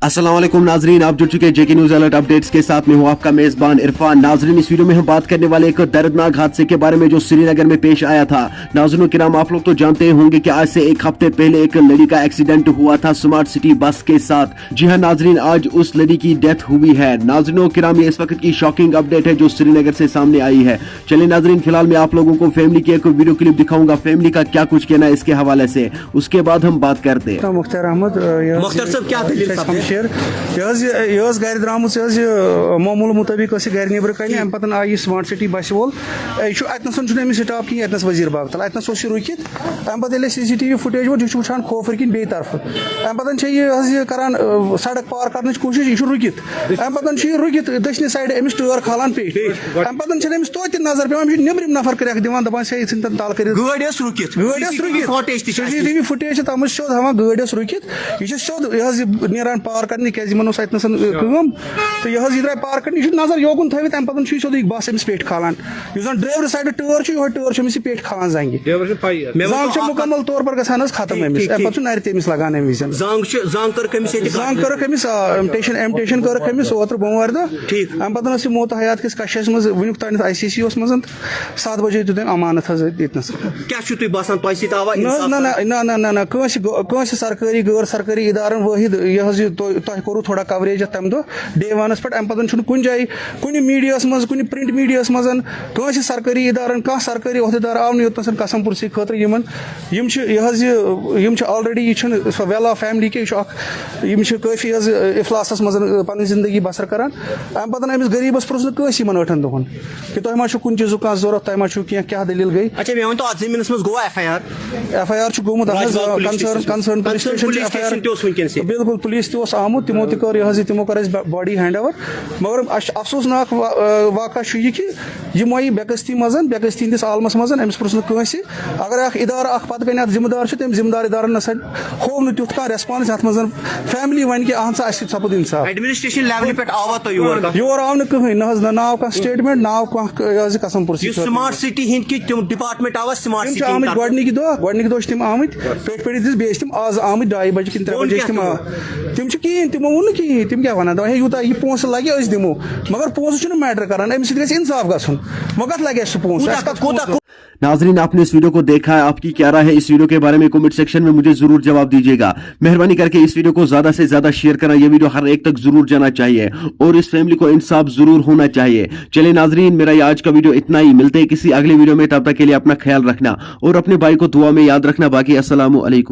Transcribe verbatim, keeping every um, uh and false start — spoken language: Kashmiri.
السلام علیکم ناظرین، آپ جڑ چکے جے کے نیوز الرٹ اپڈیٹس کے ساتھ۔ میں ہوں آپ کا میزبان عرفان۔ ناظرین، اس ویڈیو میں ہم بات کرنے والے ایک دردناک حادثے کے بارے میں جو سری نگر میں پیش آیا تھا۔ ناظرین و کرام، آپ لوگ تو جانتے ہوں گے کہ آج سے ایک ہفتے پہلے ایک لڑی کا ایکسیڈنٹ ہوا تھا سمارٹ سٹی بس کے ساتھ۔ جی ہاں ناظرین، آج اس لڑی کی ڈیتھ ہوئی ہے۔ ناظرین و کرام، یہ اس وقت کی شاکنگ اپڈیٹ ہے جو سری نگر سے سامنے آئی ہے۔ چلیں ناظرین، فی الحال میں آپ لوگوں کو فیملی کی ایک ویڈیو کلپ دکھاؤں گا، فیملی کا کیا کچھ کہنا ہے اس کے حوالے سے، اس کے بعد ہم بات کرتے ہیں۔ مختار احمد، آ، یہ حظ مختار صٲب، کیٛاہ دٔلیٖل چھِ سپدے؟ شمشیر۔ یہِ حظ یہِ، یہِ ٲس گرِ درٛامٕژ، یہِ حظ یہِ، آ، معموٗل مُطٲبِق ٲس یہِ گرِ نیٚبرٕ کنہِ، اَمہِ پتہٕ آیہِ یہِ سمارٹ سٹی بسہِ وول۔ اے، یہِ چھُ اَتہِ نَسَن چھُنہٕ أمِس سٹاپ کِہیٖنۍ، اَتہِ نَس وزیٖر بابتل، اَتہِ نَس اوس یہِ رُکِتھ۔ اَمہِ پتہٕ ییٚلہِ اَسہِ C C T V footage ووت، یہِ چھُ وٕچھان کھوفٕرۍ کِنۍ بیٚیہِ طرفہٕ۔ اَمہِ پتہٕ چھےٚ یہِ حظ یہِ کران، آ، سڑک پار کرنٕچ کوٗشِش، یہِ چھُ رُکِتھ۔ اَمہِ پَتہٕ چھُ یہِ رُکِتھ دٔچھنہِ سایڈٕ أمِس ٹٲر کھالان پیٚٹھۍ۔ اَمہِ پَتہٕ چھَنہٕ أمِس توتہِ تہِ نظر پٮ۪وان، أمِس چھِ نیٚبرِم نفر کرٛٮ۪کھ دِوان، دَپان چھِ ہے، یہِ ژھٕنۍ تَن تَل کٔرِتھ۔ گٲڑۍ ٲس رُکِتھ۔ گٲڑۍ ٲس سی سی ٹی وی رُکِتھ۔ فوٹیج تہِ چھِ سی سی ٹی وی اَسہِ نِش۔ فوٹیج چھِ تَتھ منٛز سیوٚد ہاوان گٲڑۍ ٲس رُکِتھ۔ یہِ چھِ سیوٚد، یہِ حظ یہِ نیران پار کَرنہِ، کیٛازِ یِمَن اوس اَتہِ نَسَن، ٲ، کٲم۔ تہٕ یہِ حظ یہِ درٛاے پار کَرنہِ، یہِ چھُ نظر یوکُن تھٲوِتھ، اَمہِ پَتہٕ چھُ یہِ سیوٚدُے بَس أمِس پیٚٹھۍ کھالان۔ یُس زَن ڈرٛیورٕ سایڈٕ ٹٲر چھُ، یِہوٚے ٹٲر چھُ أمِس یہِ پیٚٹھۍ کھالان زَنٛگہِ۔ ڈرٛیورَس چھِ پَیی آسان۔ مےٚ ؤنۍ زَنٛگ تو چھِ آپ کا مُکمل طور پر گژھان حظ ختم ٹھیٖک، أمِس۔ ٹھیٖک، اَمہِ پَتہٕ ٹھیٖک۔ چھُ نَرِ تہِ أمِس لَگان اَمہِ وِزِ۔ زنگ چھِ، زنگ کٔرٕکھ أمِس ییٚتہِ زنگ کٔرٕکھ أمِس، آ، ایم ٹیشن، ایم ٹیشن کٔرٕکھ أمِس اوترٕ بوموارِ دۄہ۔ ٹھیٖک۔ اَمہِ پَتہٕ ٲس یہِ موتہٕ حیات کِس کَشَس منٛز وٕنیُک تانٮ۪تھ آی سی سی یَس منٛز۔ سَتھ بجے دیُت أمۍ امانت حظ ییٚتہِ نَس۔ کیٛاہ چھُو تُہۍ باسان، تۄہہِ سۭتۍ آوا نہ حظ، اِنصاف نہ، نہ، کرنہٕ؟ نہ، نہ، نہ، نہ، کٲنٛسہِ گو-، کٲنٛسہِ سرکٲری، غٲر سرکٲری ادارن وٲحد یہِ حظ یہِ تۄہہِ، تۄہہِ کوٚروٕ تھوڑا کوریج یَتھ تَمہِ دۄہ ڈے وَنَس پٮ۪ٹھ، اَمہِ پَتہٕ چھُنہٕ کُنہِ جایہِ، کُنہِ میٖڈیاہَس منٛز، کُنہِ پرنٹ میٖڈیاہَس منٛز، کٲنٛسہِ سرکٲری ادارن، کانٛہہ سرکٲری عہدیدار آو نہٕ یوٚتنَس قسم پُرسی خٲطرٕ۔ یِمَن یِم چھِ یہِ حظ یہِ، یِم چھِ already، یہِ چھُنہٕ سۄ وٮ۪ل آف فیملی کینٛہہ، یہِ چھُ اَکھ، یِم چھِ کٲفی حظ، اِفلاسَس منٛز، پَنٕنۍ زِندگی بَسَر کَران۔ اَمہِ پَتہٕ أمِس غریٖبَس پرُژھ نہٕ کٲنٛسہِ یِمَن ٲٹھَن دۄہَن کہِ تۄہہِ ما چھُو کُنہِ چیٖزُک کانٛہہ ضوٚرَتھ، تۄہہِ ما چھُو کینٛہہ، کیٛاہ دٔلیٖل گٔے؟ اچھا، مےٚ ؤنۍ تو، اَتھ زٔمیٖنَس منٛز گوٚوا F I R? F I R چھُ گوٚمُت، اَہَن حظ، راجباغ آ، police concern، station. Concern police concern police station station تہِ اوس وٕنکیٚنسٕے۔ بِلکُل، پُلیٖس تہِ اوس آمُت، تِمو تہِ کٔر یہِ حظ یہِ، تِمو کٔر اَسہِ با-، باڈی ہینڈ اوور۔ مگر اَسہِ چھُ افسوسناک وا-، آ، واقعہ چھُ یہِ کہِ یِم آیہِ بے قستی منٛز، بے قستی ہِنٛدِس عالمس منٛز، أمِس پرُژھ نہٕ کٲنٛسہِ۔ اگر اکھ ادارٕ اکھ پتہٕ کنہِ اتھ ذمہٕ دار چھُ، تٔمۍ ذمہٕ دار ادارن نسا ہوو نہٕ تیُتھ کانٛہہ ریسپانس یتھ منٛز فیملی ونہِ کہِ اہن سا اسہِ سۭتۍ سپُد انصاف۔ ایڈمنسٹریشن لیولہِ پٮ۪ٹھ آوا تۄہہِ یور کانٛہہ؟ یور آو نہٕ کٕہٕنۍ، نہ حظ، نہ، نہ آو کانٛہہ سٹیٹمنٹ، نہ آو کانٛہہ، یہِ حظ یہِ قسم پُرسی یُس خٲطرٕ۔ سمارٹ سٹی ہِنٛدۍ کہِ تِم ڈپارٹمنٹ آوا سمارٹ تِم چھِ سٹی آمٕتۍ طرفہٕ؟ گۄڈنِکہِ دۄہ، گۄڈنِکہِ دۄہ چھِ تِم آمٕتۍ، پیٹھ پیٹھ دِژ بیٚیہِ ٲسۍ تِم آز آمٕتۍ ڈاے بجہِ کِنہٕ ترٛےٚ ووٚن بجے ٲسۍ کیٛاہ تِم آ-، تِمو؟ تِم چھِ کِہیٖنۍ، تِمو ووٚن نہٕ کِہیٖنۍ، تِم کیٛاہ ونان، دپان ہے یوٗتاہ یہِ پونٛسہٕ لگہِ أسۍ دِمو، مگر پونٛسہٕ چھُنہٕ میٹر کران، أمِس سۭتۍ گژھِ انصاف گژھُن، وۄنۍ کتھ لگہِ اَسہِ سُہ پونٛسہٕ؟ کوٗتاہ، اَسہِ کتھ کوٗتاہ، پونٛسہٕ؟ ناظرین، آپ نے اس ویڈیو کو دیکھا ہے، آپ کی کیا رائے ہے اس ویڈیو کے بارے میں؟ کمنٹ سیکشن میں مجھے ضرور جواب دیجیے گا۔ مہربانی کر کے اس ویڈیو کو زیادہ سے زیادہ شیئر کرنا، یہ ویڈیو ہر ایک تک ضرور جانا چاہیے اور اس فیملی کو انصاف ضرور ہونا چاہیے۔ چلیں ناظرین، میرا یہ آج کا ویڈیو اتنا ہی، ملتے ہیں کسی اگلے ویڈیو میں، تب تک کے لیے اپنا خیال رکھنا اور اپنے بھائی کو دعا میں یاد رکھنا۔ باقی السلام علیکم۔